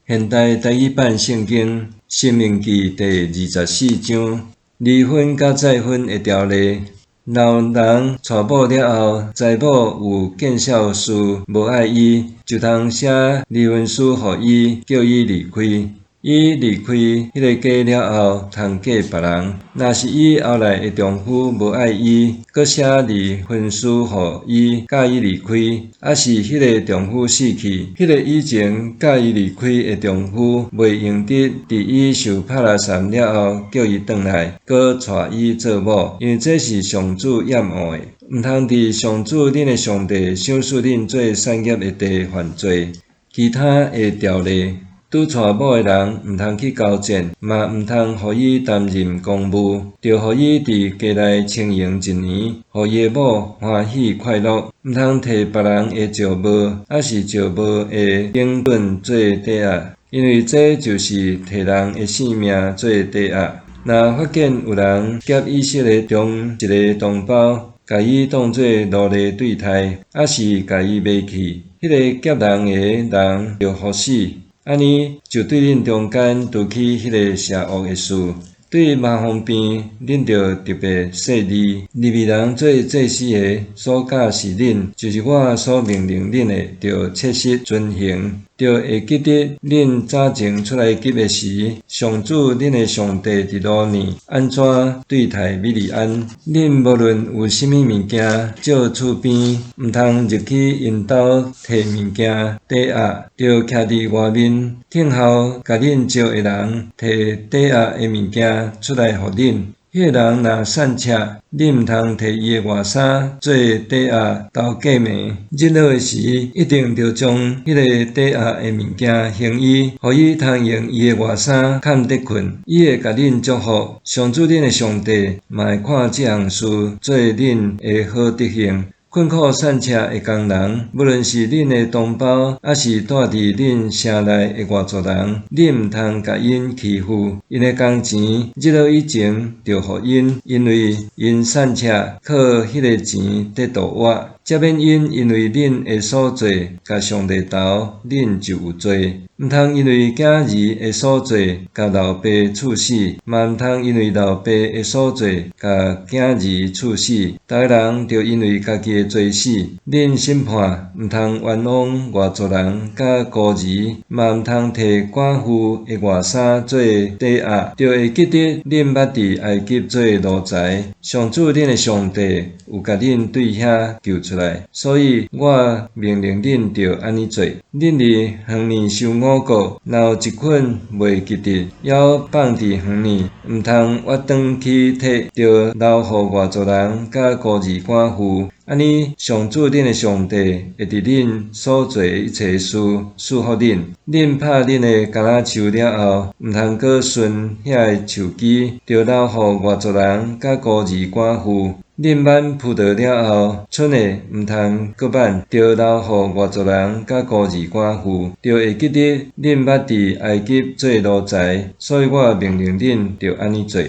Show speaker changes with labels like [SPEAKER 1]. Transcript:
[SPEAKER 1] 現代台語版聖經《申命記》第24章，離婚佮再婚的條例。若有人娶某了後，知某有見笑事無愛伊，就通寫離婚書予伊，叫伊離開。伊離開彼个家了後，通嫁別人。若是伊後來的丈夫無愛伊，閣寫離婚書予伊，佮伊離開，抑是彼个丈夫死去，彼个以前佮伊離開的丈夫袂用得佇伊受帕拉散了後，叫伊轉來，閣娶伊做某，因為這是上主厭惡的。毋通佇上主恁的上帝賞賜恁做產業的地犯罪。其他的條例。拄娶某的人，毋通去交戰，嘛毋通予伊擔任公務，著予伊佇家內清閒一年，予伊的某歡喜快樂。毋通提別人的石磨，抑是石磨的頂棍做抵押，因為這就是提人的性命做抵押。若發現有人劫以色列中一个同胞，共伊當做奴隸對待，抑是共伊賣去，彼个劫人的人著予死。按呢，就對恁中間除去彼个邪惡的事。對麻風病，恁著特別細膩。利未人做祭司的所教示恁，就是我所命令恁的，著切實遵行。著會記得恁早前出埃及的時，上主恁的上帝佇路呢按怎對待米利暗。恁無論有啥物物件借厝邊，毋通入去𪜶兜提物件抵押，著徛佇外面等候共恁借的人提抵押的物件出來予恁。彼个人若散赤，恁毋通提伊的外衫做抵押投價糜。日落的時，一定著將彼个抵押的物件還伊，予伊通用伊的外衫崁得睏。伊會共恁祝福，上主恁的上帝嘛會看這項事做恁的好德行。困苦散赤的工人，無論是恁的同胞，抑是住佇恁城內的外族人，恁毋通共𪜶欺負。𪜶的工錢日落以前著予𪜶，因為𪜶散赤靠彼个錢得度活。才免𪜶因為恁的所做，共上帝鬥，恁就有罪。毋通因為囝兒的所做，共老爸處死；嘛毋通因為老爸的所做，共囝兒處死。逐个人著因為家己的罪死。恁審判毋通冤枉外族人佮孤兒，嘛毋通提寡婦的外衫做抵押。著會記得恁捌佇埃及做奴才，上主恁的上帝有共恁對遐救出來，所以我命令恁著按呢做。恁佇園裡收五穀，若有一捆袂結得，猶放佇園裡，毋通挖轉去提，著留予外族人佮孤兒寡婦。按呢，上主恁的上帝會佇恁所做的一切事賜福恁。恁拍恁的橄欖樹了後，毋通閣順遐个樹枝，著留予外族人佮孤兒寡婦。恁挽葡萄了後，春的毋通閣挽，著留予外族人佮孤兒寡婦。著會記得恁捌佇埃及做奴才，所以我命令恁著按呢做。